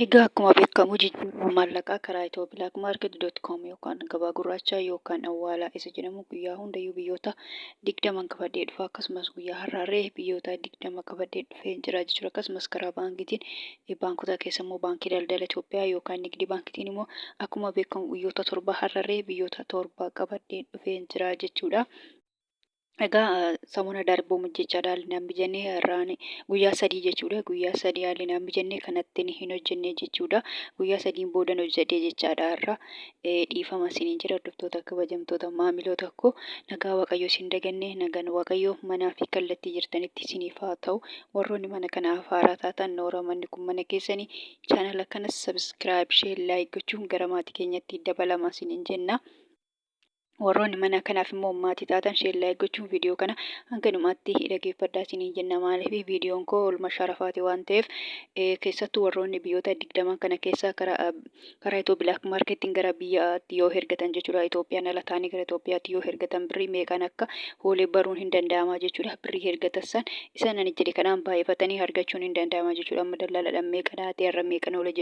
Egaa akkuma beekamu jijjiirraa maallaqaa karaa ethioblakmarket.com yookaan gabaa gurraachaa yookaan awwaalaa isa jedhamu guyyaa hundayyuu biyyoota 20 qabadhee dhufa. Akkasumas guyyaa har'aarree biyyoota 20 qabadhee dhufee jira jechuudha. Akkasumas karaa baankiitiin, baankota keessa immoo Baankii Daldala Itoophiyaa yookaan Nigdi Baankiitiin immoo akkuma beekamu guyyoota 7, har'arree biyyoota 7 qabadhee dhufee jira jechuudha. Egaa samuna darbuu jechaadha, haalli naan mijannee har'aan guyyaa 3 jechuudha. Guyyaa 3 haalli naan mijannee kanatti hin hojjenne jechuudha. Guyyaa 3n boodan hojjedhe jechaadha har'a. Dhiifama isiniin jedha, hordoftoota kabajamtoota maamiloota koo, nagaa Waaqayyoo isin daganne, nagaan Waaqayyoo manaa fi kallattii jirtanitti isiniif haa ta'u. Warroonni mana kanaaf haaraa taatan, noora, manni kun mana keessanii, chaanala kanas subscribe, share, like gochuun gara maatii keenyatti dabalama isiniin jenna. Warroonni mana kanaaf immoo maatii taatan, share, like gochuun viidiyoo kana hanga dhumaatti dhaggeeffadhaa isiniin jenna. Maaliif, viidiyoon koo oolma sharafaati waan ta'eef, keessattuu warroonni biyyoota 20 kana keessaa karaa Itoo Black Marketiin gara biyyaatti yoo ergatan jechuudha. Itoophiyaan ala ta'anii gara Itoophiyaatti yoo ergatan birrii meeqaan akka hoolee baruun hin danda'ama jechuudha. Birrii ergatan san isaan ani jedhe kanaan baay'ifatanii argachuun hin danda'ama jechuudha. Amma dallaaladhaan meeqa dhaatee, har'a meeqan oole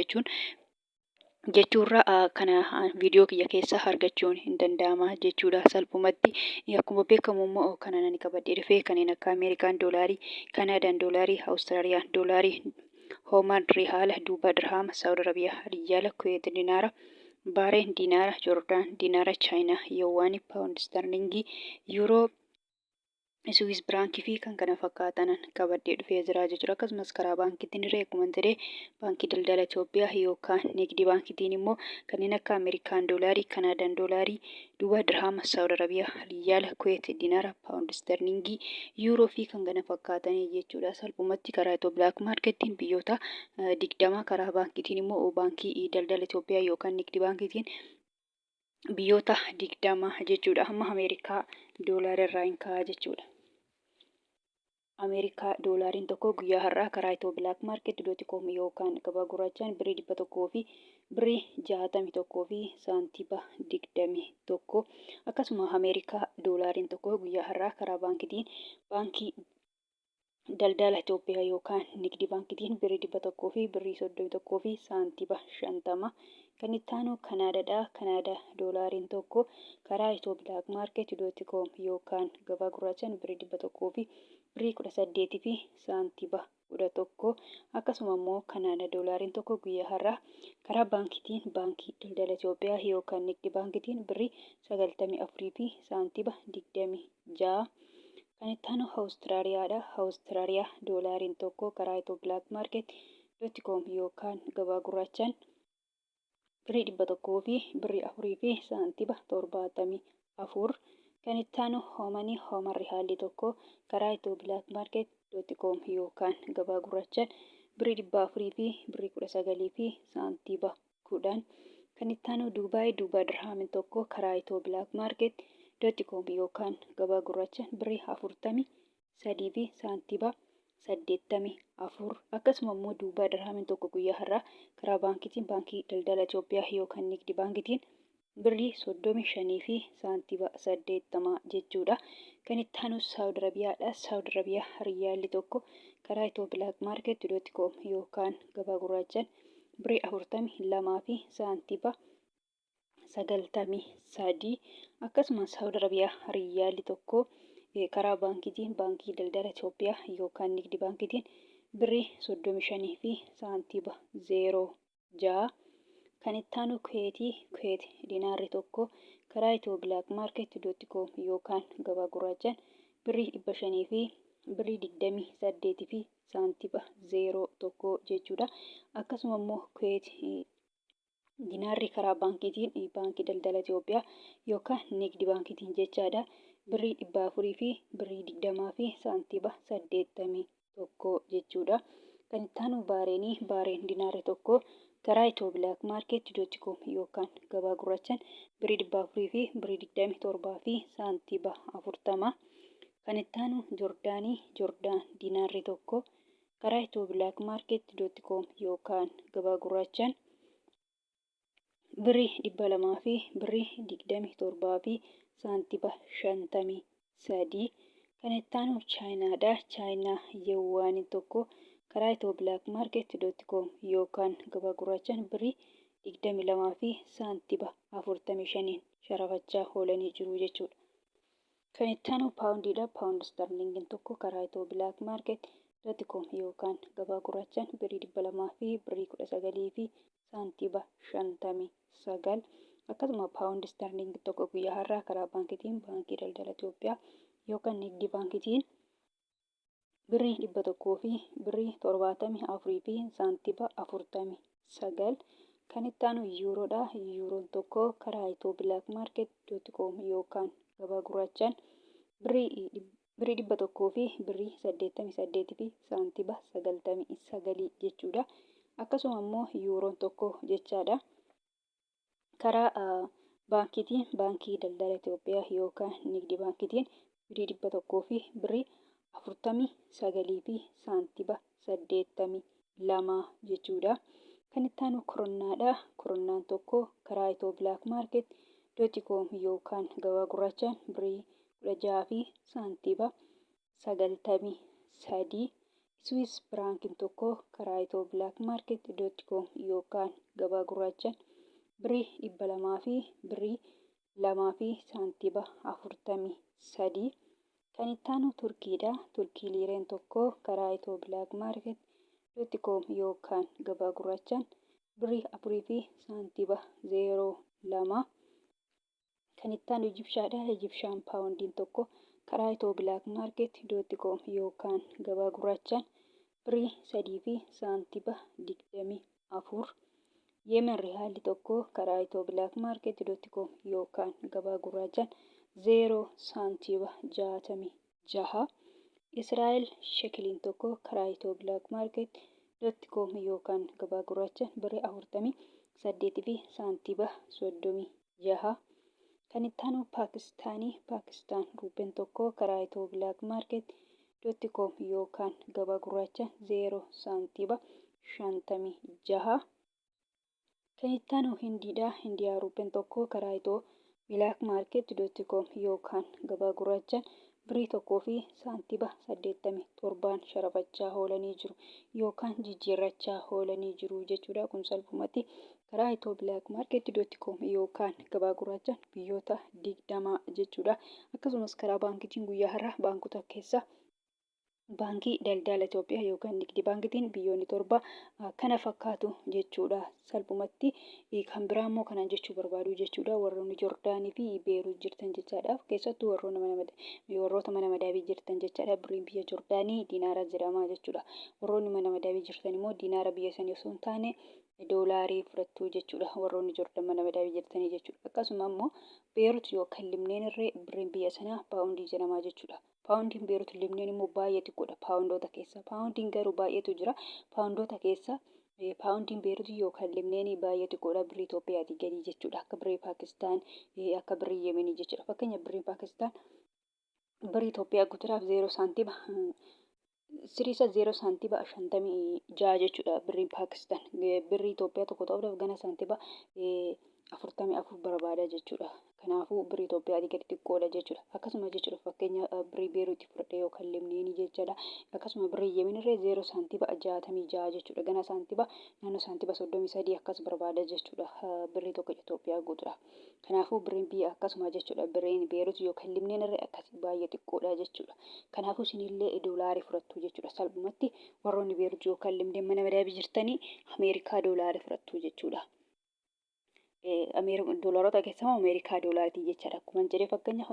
jechuurra kana viidiyoo kiyya keessa argachuun hin danda'ama jechuudha salphumatti. Akkuma beekamu immoo kana nani qabadhee dhufee kanneen akka Ameerikaan doolaarii, Kanaadaan doolaarii, Awustiraaliyaan doolaarii, Hoomaan rihaala, Duubaa dirhaama, Saawud Arabiyaa riyaala, Kuweet dinaara, Baareen dinaara, Joordaan dinaara, Chaayinaa yowaanii, paawundi sterlingii, yuuroo, Iswiis biraankii fi kan kana fakkaatanan qabadhee dhufee jira jechuudha. Akkasumas karaa baankiitiin irree akkuma jedhee Baankii Daldala Itoophiyaa yookaan Nigdi Baankiitiin immoo kanneen akka Ameerikaan doolaarii, Kanaadaan doolaarii, Duubaa dirhaama, Saawud Arabiyaa riyaala, Kuweet dinaara, paawundi sterlingii, yuuroo fi kan kana fakkaatanii jechuudha. Salphumatti karaa Itoo Black Marketiin biyyoota 20, karaa baankiitiin immoo Baankii Daldala Itoophiyaa yookaan Nigdi Baankiitiin biyyoota 20 jechuudha. Amma Ameerikaa doolaara irraa hin ka'a jechuudha. Ameerikaa doolaariin tokko guyyaa har'aa karaa Itoo Black Market dot com yookaan gabaa gurraachaan birrii 100 fi birrii 61 fi saantiba 21. Akkasuma Ameerikaa doolaariin tokko guyyaa har'aa karaa baankiitiin Baankii Daldala Itoophiyaa yookaan Nigdi Baankiitiin birrii 100 fi birrii 31 fi saantiba 50. Kan itti aanu Kanaadaadha. Kanaadaa doolaariin tokko karaa Itoo Black Market dot com yookaan gabaa gurraachaan birrii 100 fi birrii 18 fi saantiba 11. Akkasuma immoo Kanaadaa doolaariin tokko guyyaa har'aa karaa baankiitiin Baankii Daldala Itoophiyaa yookaan Nigdi Baankiitiin birrii 94 fi saantiba 26. Kan itti aanu Awustiraaliyaadha. Awustiraaliyaa doolaariin tokko karaa Itoo Black Market dot com yookaan gabaa gurraachaan birrii 100 fi birrii 4 fi saantiba 74. Kan itti aanu Hoomanii, Hooman rihaalli tokko karaa Itoo Black Market dot com yookaan gabaa gurraachaan birrii 400 fi birrii 19 fi saantiba 10. Kan itti aanu Duubaay, Duubaa dirhaamin tokko karaa Itoo Black Market dot com yookaan gabaa gurraacha birrii 43 fi saantiba 84. Akkasuma immoo Duubaa dirhaamin tokko guyyaa har'aa karaa baankiitiin Baankii Daldala Itoophiyaa yookaan Nigdi Baankiitiin birrii 35 fi saantiba 80 jechuudha. Kan itti aanu Saawud Arabiyaadha. Saawud Arabiyaa riyaalli tokko karaa Itoo Black Market dot com yookaan gabaa gurraachaan birrii 42 fi saantiba 93. Akkasuma Saawud Arabiyaa riyyaalli tokko karaa baankiitiin Baankii Daldala Itoophiyaa yookaan Nigdi Baankiitiin birrii 35 fi saantiba 06. Kan itti aanu Kuweetii, Kuweet dinaarri tokko karaa Itoo Black Market dot com yookaan gabaa gurraachaan birrii 500 fi birrii 28 fi saantiba 01 jechuudha. Akkasuma immoo Kuweet dinaarri karaa baankiitiin Baankii Daldala Itoophiyaa yookaan Nigdi Baankiitiin jechaadha. Birrii 400 fi birrii 20 fi saantiba 81 jechuudha. Kan itti aanu Baareenii, Baareen dinaarri tokko karaa Itoo Black Market dot com yookaan gabaa gurraachaan birrii 400 fi birrii 27 fi saantiba 40. Kan itti aanu Jordaanii, Jordaan dinaarri tokko karaa Itoo Black Market dot com yookaan gabaa gurraachaan birrii 200 fi birrii 27 fi saantiba 53. Kan itti aanu Chaayinaadha. Chaayinaa yewwaaniin tokko Karaa Itiyoo Black Market dot com yookaan gabaa gurraachaan birrii 22 fi saantiba 45n sharafachaa oolanii jiru jechuudha. Kan itti aanu paawundiidha. Paawundi istarliingiin tokko karaa Itiyoo Black Market dot com yookaan gabaa gurraachaan birrii 200 fi birrii 19 fi saantiba 59. Akkasuma paawundi istarliingi tokko guyyaa har'aa karaa baankiitiin Baankii Daldala Itoophiyaa yookaan Nigdi Baankiitiin birrii 100 fi birrii 74 fi saantiba 49. Kan itti aanu yuuroodha. Yuuroon tokko karaa Itiyoo Black Market dot com yookaan gabaa gurraachaan birrii 100 fi birrii 88 fi saantiba 99 jechuudha. Akkasuma immoo yuuroon tokko jechaadha. Karaa baankiitiin Baankii Daldala Itoophiyaa yookaan Nigdi Baankiitiin birrii 100 fi birrii 49 fi saantiba 82 jechuudha. Kan itti aanu koronnaadha. Koronnaan tokko karaa Itiyoo Black Market dot com yookaan gabaa gurraachaan birrii 16 fi saantiba 93. Swiss Firaankiin tokko karaa Itiyoo Black Market dot com yookaan gabaa gurraachaan birrii 200 fi birrii 2 fi saantiba 43. Kan itti aanu Turkiidha. Turkii liireen tokko karaa Itiyoo Black Market dot com yookaan gabaa gurraachaan birrii 4 fi saantiba 02. Kan itti aanu Ijibshaadha. Ijibshaan paawundiin tokko karaa Itiyoo Black Market dot com yookaan gabaa gurraachaan birrii 3 fi saantiba 24. Yemen rihaalli tokko karaa Itiyoo Black Market dot com yookaan gabaa gurraachaan 0 saantiba 66. Israa'el shekiliin tokko karaa Itiyoo Black Market dot com yookaan gabaa gurraachaan birrii 48 fi saantiba 36. Kan itti aanu Paakistaanii. Paakistaan ruupeen tokko karaa Itiyoo Black Market dot com yookaan gabaa gurraacha 0 saantiba 56. Kan itti aanu Hindiidha. Hindiyaa ruupeen tokko karaa Itiyoo Black Market dot com yookaan gabaa gurraachaan birrii 1 fi saantiba 87n sharafachaa oolanii jiru yookaan jijjiirrachaa oolanii jiru jechuudha. Kun salphumatti karaa Itiyoo Black Market dot com yookaan gabaa gurraachaan biyyoota 20 jechuudha. Akkasumas karaa baankiitiin guyyaa har'aa baankota keessa Baankii Daldala Itoophiyaa yookaan Nigdi Baankiitiin biyyoonni 7 kana fakkaatu jechuudha. Salphumatti kan biraa immoo kanaan jechuu barbaadu jechuudha. Warroonni Jordaanii fi Beeruut jirtan jechaadha. Keessattuu warroota mana madaabii jirtan jechaadha. Birriin biyya Jordaanii dinaara jedhama jechuudha. Warroonni mana madaabii jirtan immoo dinaara biyya sanii osoo hin taane doolaarii fudhattu jechuudha. Warroonni Jordan mana madaabii jirtanii jechuudha. Akkasuma immoo Beerut yookaan Libneen irree birriin biyya sanaa paawundii jedhama jechuudha. Paawundiin Beerut Libneen immoo baay'ee xiqqoodha paawundoota keessa. Paawundiin garuu baay'eetu jira. Paawundoota keessa paawundiin Beerut yookaan Libneenii baay'ee xiqqoodha birrii Itoophiyaatii gadi jechuudha. Akka birrii Paakistaan, akka birrii Yemenii jechuudha. Fakkeenya birriin Paakistaan birrii Itoophiyaa guutuudhaaf 0 saantima siriisa 0 saantiba 56 jechuudha birriin Paakistaan. Birrii Itoophiyaa tokko ta'uudhaaf gana saantiba 44 barbaada jechuudha. Kanaafuu birrii Itoophiyaatii gadi xiqqoodha jechuudha. Akkasuma jechuudha fakkeenya birrii Beeruutii fudhadhee yookaan Libneenii jechaadha. Akkasuma birrii Yemen irree 0 saantiba 66 jechuudha. Gana saantiba naannoo saantiba 33 akkas barbaada jechuudha. Birrii tokko Itoophiyaa guutuudha. Kanaafuu birriin biyya akkasuma jechuudha. Birriin Beerut yookaan Libneen irree akkas baay'ee xiqqoodha jechuudha. Kanaafuu isinillee doolaarii fudhattu jechuudha. Salphumatti warroonni Beerut yookaan Libneen mana madaabii jirtanii Ameerikaa doolaarii fudhattu jechuudha. Doolaarota keessaa immoo Ameerikaa doolaaritii jechaadha. Akkuma jedhee fakkeenya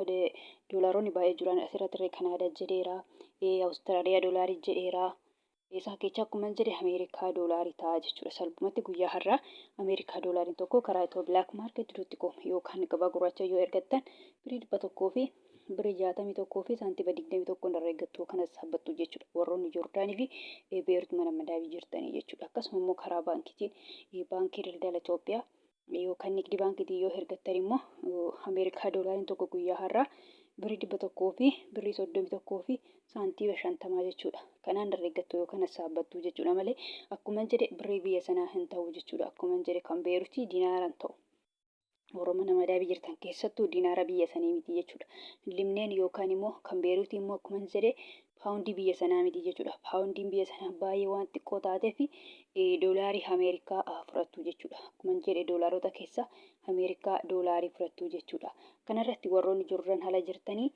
doolaaronni baay'ee jiran asirratti illee Kanaadaa jedheera, Awustiraaliyaa doolaarii jedheera. Isaa keessaa akkuma jedhe Ameerikaa doolaarii ta'a jechuudha. Salphumatti guyyaa har'aa Ameerikaa doolaariin tokko karaa Itiyoo Black Market dot com yookaan gabaa gurraacha yoo ergattan birrii 100 fi birrii 61 fi saantiba 21 irra eeggattu kana saabbattu jechuudha. Warroonni Joordaanii fi Beerut mana madaabii jirtanii jechuudha. Akkasuma immoo karaa baankiitiin baankii daldala Itoophiyaa yookaan nigdi baankiitiin yoo ergattan immoo Ameerikaa doolaariin tokko guyyaa har'aa birrii 100 fi birrii 31 fi saantiba 50 jechuudha. Kanaan irra eeggattu yookaan saabbattu jechuudha malee akkuma jedhe birrii biyya sanaa hin ta'u jechuudha. Akkuma jedhe kan Beerutii dinaara hin ta'u. Warra mana madaabii jirtan keessattuu dinaara biyya sanii miti jechuudha. Limneen yookaan immoo kan Beeruutii immoo akkuma jedhe Paawundii biyya sanaa miti jechuudha. Paawundiin biyya sanaa baay'ee waan xiqqoo taateef doolaarii Ameerikaa fudhattu jechuudha. Akkuma jedhe doolaarota keessa Ameerikaa doolaarii fudhattu jechuudha. Kanarratti warroonni Joordaan ala jirtanii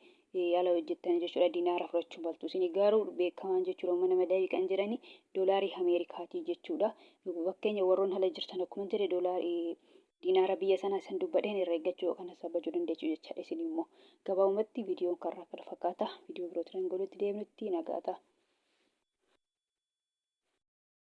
ala hojjettanii jechuudha, dinaara fudhachuu maltu. Isin garuu beekamaan jechuudha, mana madabii kan jedhani doolaarii Ameerikaatii jechuudha. Fakkeenya warroonni ala jirtan, akkuma jedhe, doolaarii dinaara biyya sanaa isin dubbadheen irra eeggachuu yookaan sassaabbachuu dandeessu jechaadha isin immoo. Gabaabumatti viidiyoon karraa kana fakkaata. Viidiyoo birootiin hanga walitti deemnutti nagaa ta'a.